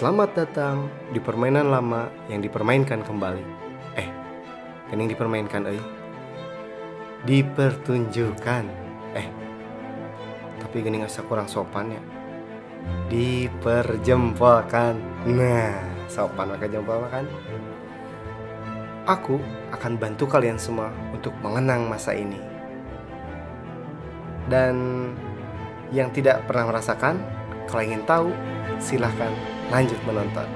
Selamat datang di permainan lama yang dipermainkan kembali. Eh, gening dipermainkan euy. Dipertunjukkan. Eh, tapi gening asa kurang sopan ya. Diperjempolkan. Nah, sopan maka jempol kan. Aku akan bantu kalian semua untuk mengenang masa ini. Dan yang tidak pernah merasakan, kalau ingin tahu, silahkan lanjut menonton.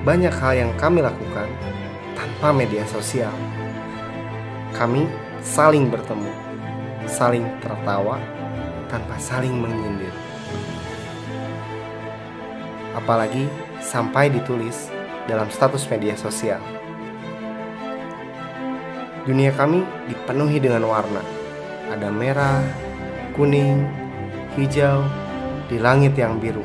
Banyak hal yang kami lakukan tanpa media sosial. Kami saling bertemu, saling tertawa, tanpa saling menyindir. Apalagi sampai ditulis dalam status media sosial. Dunia kami dipenuhi dengan warna. Ada merah, kuning, hijau, di langit yang biru.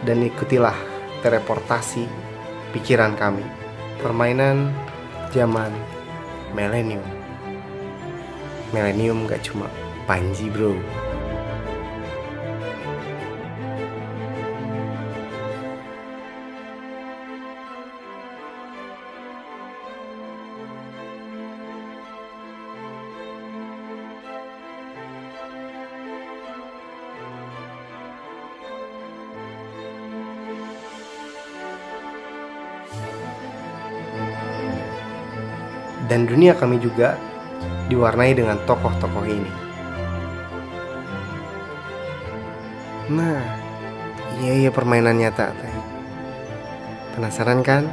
Dan ikutilah teleportasi pikiran kami. Permainan zaman milenium. Milenium gak cuma Panji, bro. Dan dunia kami juga diwarnai dengan tokoh-tokoh ini. Nah, iya permainan nyata teh. Penasaran kan?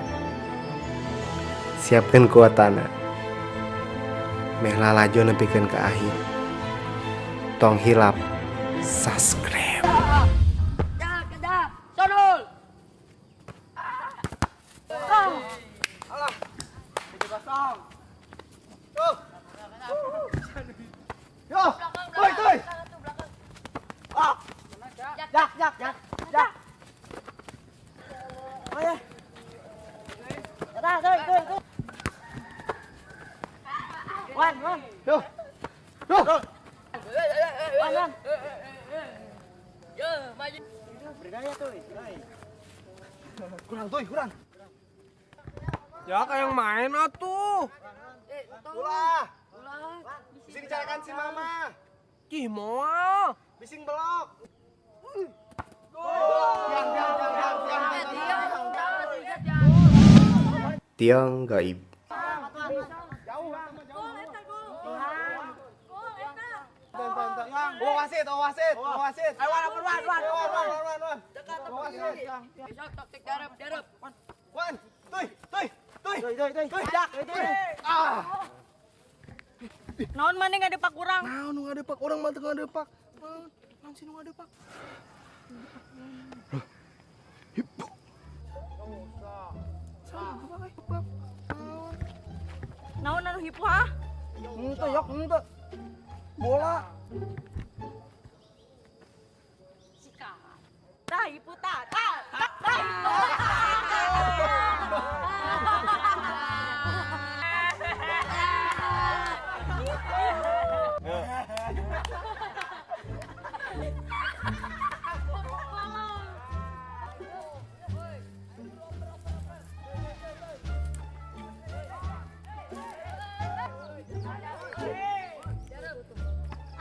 Siapkan kuotana. Meh lalajo nepikeun ka akhir. Tong hilap subscribe. Ya, kedah. Sonol. Alah, 7-0. Tuh. Yo, toi, toi. Ah. Jak, jak, jak, jak. Ayo. Dah, tuh, tuh, tuh. Wan, wan. Yo. Yo. Wan, wan. Yo, maju. Berdaya tuh. Kurang tuh, kurang. Ya kayak yang main atuh. Ulah. Bising carakan si mama. Ih, moal. Bising belok. Tiang, tiang, tiang, tiang, tiang, tiang. Tiang gaib. Oh wasit, oh wasit, oh wasit. Ayo wan, wan, wan, wan, wan, wan, wan. Oh wasit. Besok taktik darab, darab. Wan, tuy, tuy, tuy, tuy, tuy, tuy, jak, tuy. Ah. Naon maneh ngadepak urang? Naon nu ngadepak urang mah teu ngadepak. Naon, naon sih nu ngadepak? Naon anu hipu ha? Henteu yok, henteu. Bola. Tah hipu tah, tah, tah, tah hipu.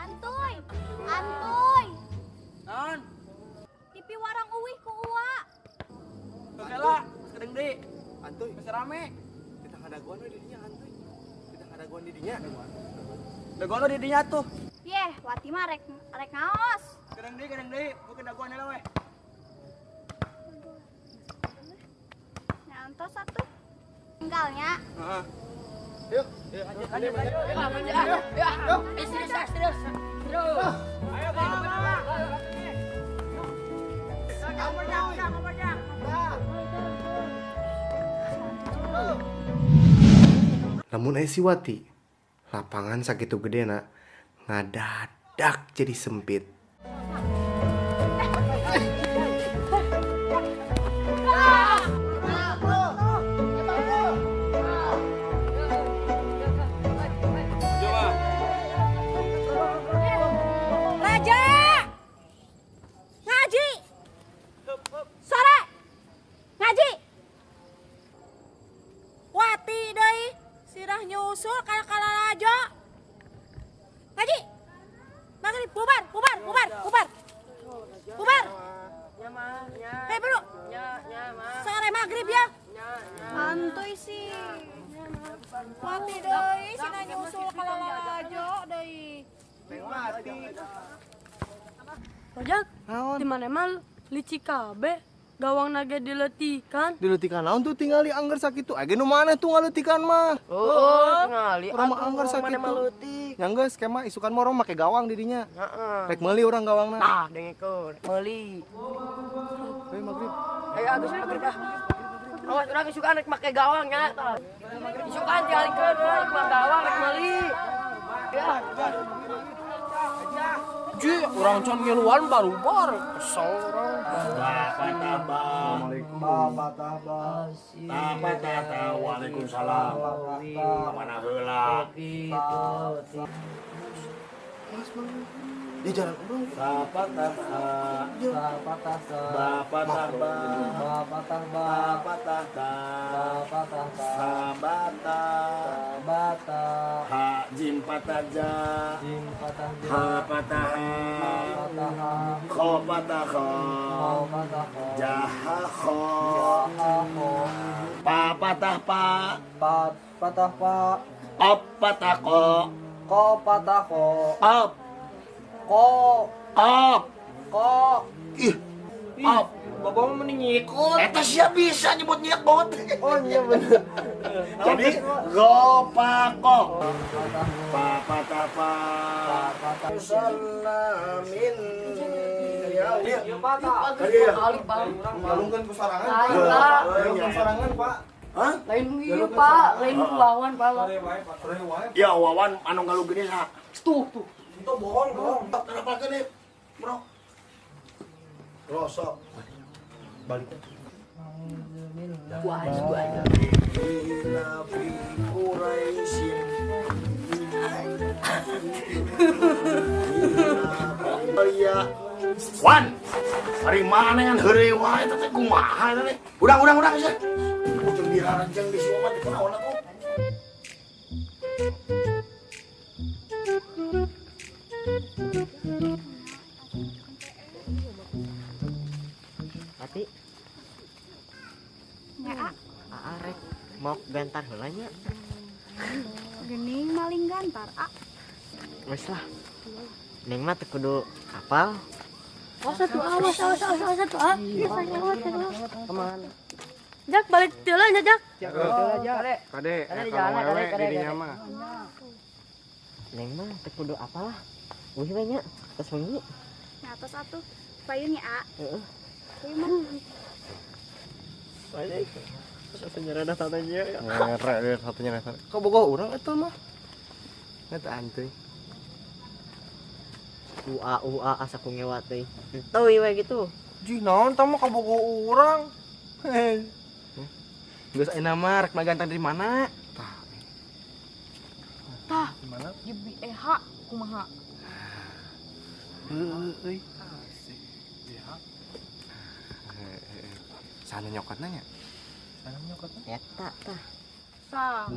Antuy, antuy. Naon? Dipiwarang uwih ku Uwa. Kela, sekedeng deui. Antuy, Masih rame. kita ngadaguan we di dinya antuy. Kita ngadaguan di dinya. Dagoan di dinya tuh. Yeh, Wati mah rek rek ngaos. Kedeng deui, bukan dagoan heula we. Nyantos atuh. Tinggalnya. Heeh. Yuk, Lanjut, lanjut. Ya, ya. Eh, serius, ah, serius. Serius. Ayo, bawa. Lamun aya si Wati, lapangan sakitu gedena ngadadak jadi sempit. Cenah nyusul kala-kala aja. Ngaji. Maghrib bubar, bubar, bubar, bubar. Bubar. Hei, bro. Sore maghrib ya. Antuy sih. Mati deui cenah nyusul kala-lalajo deui. Mati. Rojak, di mana emang licik kabeh gawang naga diletikan. Diletikan naon tuh tingali angger sakitu. Age nu mana tuh ngaletikan mah. Oh, tingali. Urang mah angger sakitu. Nya geus kema isukan mah urang make gawang di dinya. Heeh. Rek meuli urang gawangna. Tah, dengekeun. Meuli. Heuh maghrib. Ayo agus maghrib ah. Awas urang isukan rek make gawang nya. Isukan tingalikeun urang rek make gawang rek meuli. Ya. Ji, urang can ngiluan barubar. Kesel urang. Bapak tabah. Bapak tabah. Bapak tabah. Waalaikumsalam. Mana heula? Di jalan urang. Bapak tabah. Bapak tabah. Bapak tabah. Bapak tabah. Bapak tabah. Bapak tabah. Sabata. Sabata. Ha jim patah ja. Jim patah ja. Ha patah ha. Patah ha. Kho patah kho. Kho patah kho. Jaha kho. Jaha kho. Pa patah pa. Pa patah pa. Qop patah ko. Ko patah ko. Qop. Ko. Qop. Ko. Ih. Qop. Bapak mah mending ngikut. Eta sia bisa nyebut nyebut. Oh iya bener. Jadi gopako. Pa patah pa. Salamin. Ya, Kali Bang. Galungkeun ku sorangan. Lain, Pak. Galungkeun sorangan, Pak. Hah? Lain ieu, Pak. Lain wawan, Pak. Ya wawan anu ngalu gini sa. Tuh, tuh. Itu bohong, bohong. Kenapa gini? Bro. Rosok. Balik. Gua aja, gua aja. Ila fi Quraisyin. Iya. Wan. Ari mana yang heureuy wae eta teh kumaha eta teh? Urang urang urang geus. Ujung diraranjang di semua mah dikunaon aku. Mati. Nya a, Aa rek mau gantar heula nya. geuning maling gantar a. Geus lah. Neng mah teu kudu apal. Awas atuh, awas, awas, awas, awas atuh, ah. Awas, awas. Kemana? Jak balik heula nya, Jak. Kade, kalau wewe di dinya mah. Neng mah teu kudu apal lah. Uih we nya, tos wengi. Nya atos atuh. Payun nya a. Heeh. Payun mah. Asa tatanya ya. Ngerek dia satunya ngerek. Kok bogoh urang eta mah? Eta antuy. Ua ua asa ku ngewa teuing. Enteuy we gitu. Ji, naon tah mah kabogoh urang. Geus ayeuna mah rek magantang dari mana? Tah. Tah. Di mana? Di BEH kumaha? Heueuh euy. Sana nyokotna nya? Sana nyokotna? Eta tah. Sang.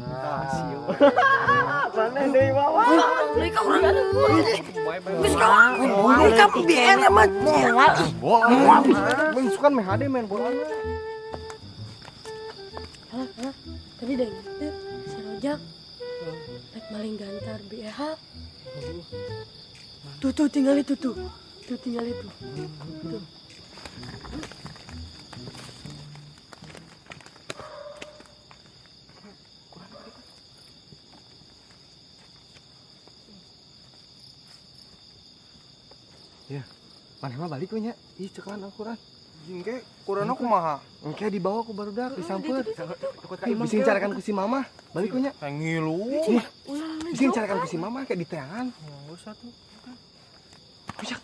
Mana deui wawan? Deui ka urang. Geus ka urang. Ka BR mah. Moal. Meng sukan meh hade main bola. Alah, alah. Tadi deh si Rojak rek maling gantar BEH. Tuh tuh tinggal itu tuh. Tuh tinggal itu. Tuh. Ya, maneh mah balik we nya. Ih, cekelan Al-Qur'an. Jingke, Qur'anna kumaha? Engke dibawa ku barudak disampeut. Bisi carikan ku si mama. Balik we nya. Ngilu. Bisi carikan ku si mama kayak di teangan. Geus atuh. Ujak.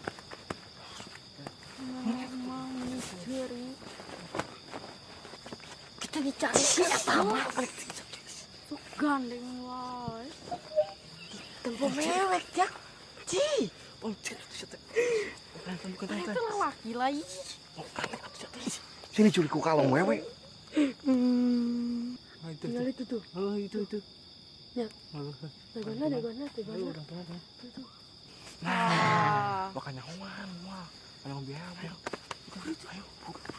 Kita dicari eta mah. Sok gandeng wae. Tempo mewek, Jak. Ci. Oh, bukan, bukan. Itu laki lah ih. Sini curi ku kalong wewe. Tinggal itu tuh. Oh, itu itu. Ya. Dagona, dagona, dagona. Nah, bakal nyawan, wah. Ayo biar, ayo. Ayo, buka.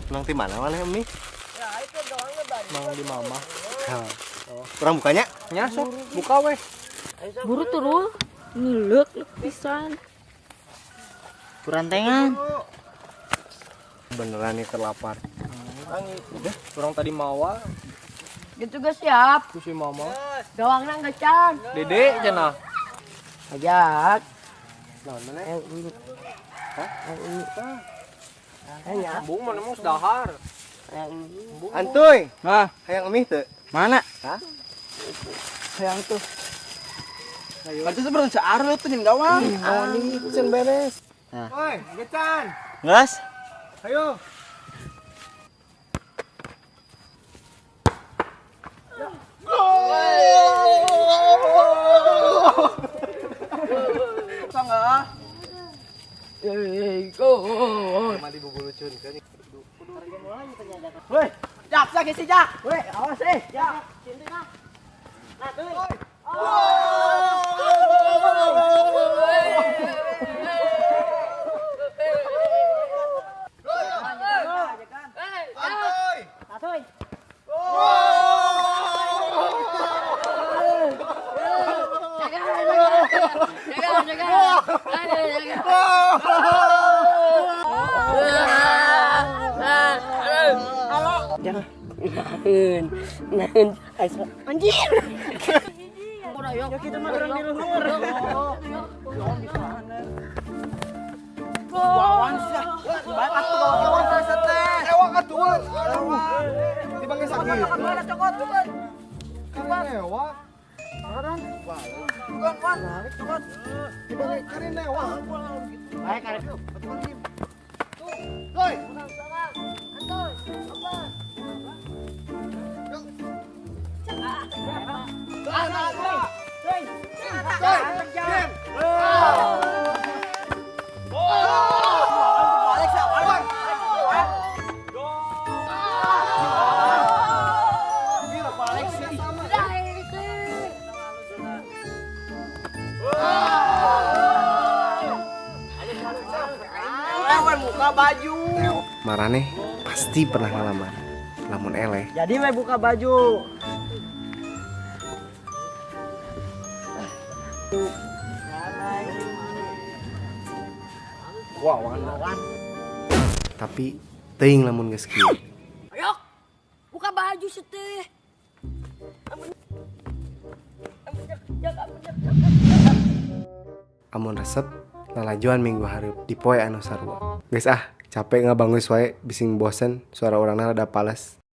Nang di mana mana Mi? Mang di mama. Oh. Kurang bukanya? Nya sok, buka weh. Buru turun. Ngelek lek pisan. Kurantengan. Beneran nih terlapar. Udah, kurang tadi mawa. Gitu gak siap. Ku si mama. Gawangna enggak can. Dede cenah. Ajak. Naon mana? Hah? Embung mana mau dahar. Antuy. Hah, Hayang mie teu? mana? Hah? Hayang tuh. Ayo. Itu sebenarnya searul tuh jeung gawang. Oh, ini can beres. Woi, gecan. Ngas. Ayo. Mandi bubulucun kan. Woi, jak jak isi jak. Woi, awas eh, jak. Jaga, jaga. Jaga, jaga. Naun, naun, anjir. Ya kita mah orang di luhur. Wawan sih. Baik atuh gawang teh teh. Ewak atuh. Dipanggil sakit. Mana cokot? Kan ewak. Bukan, Wan. Cokot. Dipanggil karin ewak. Baik karek. Woi. Balik sih, Wan. Buka baju. Marane pasti pernah ngalaman. Lamun eleh, Jadi we buka baju. tapi teuing lamun geus kieu. Ayo. Buka baju seteh. Amun resep lalajoan minggu hareup di poe anu sarua. Geus ah, capek ngabangus wae bising bosen suara orangna rada pales.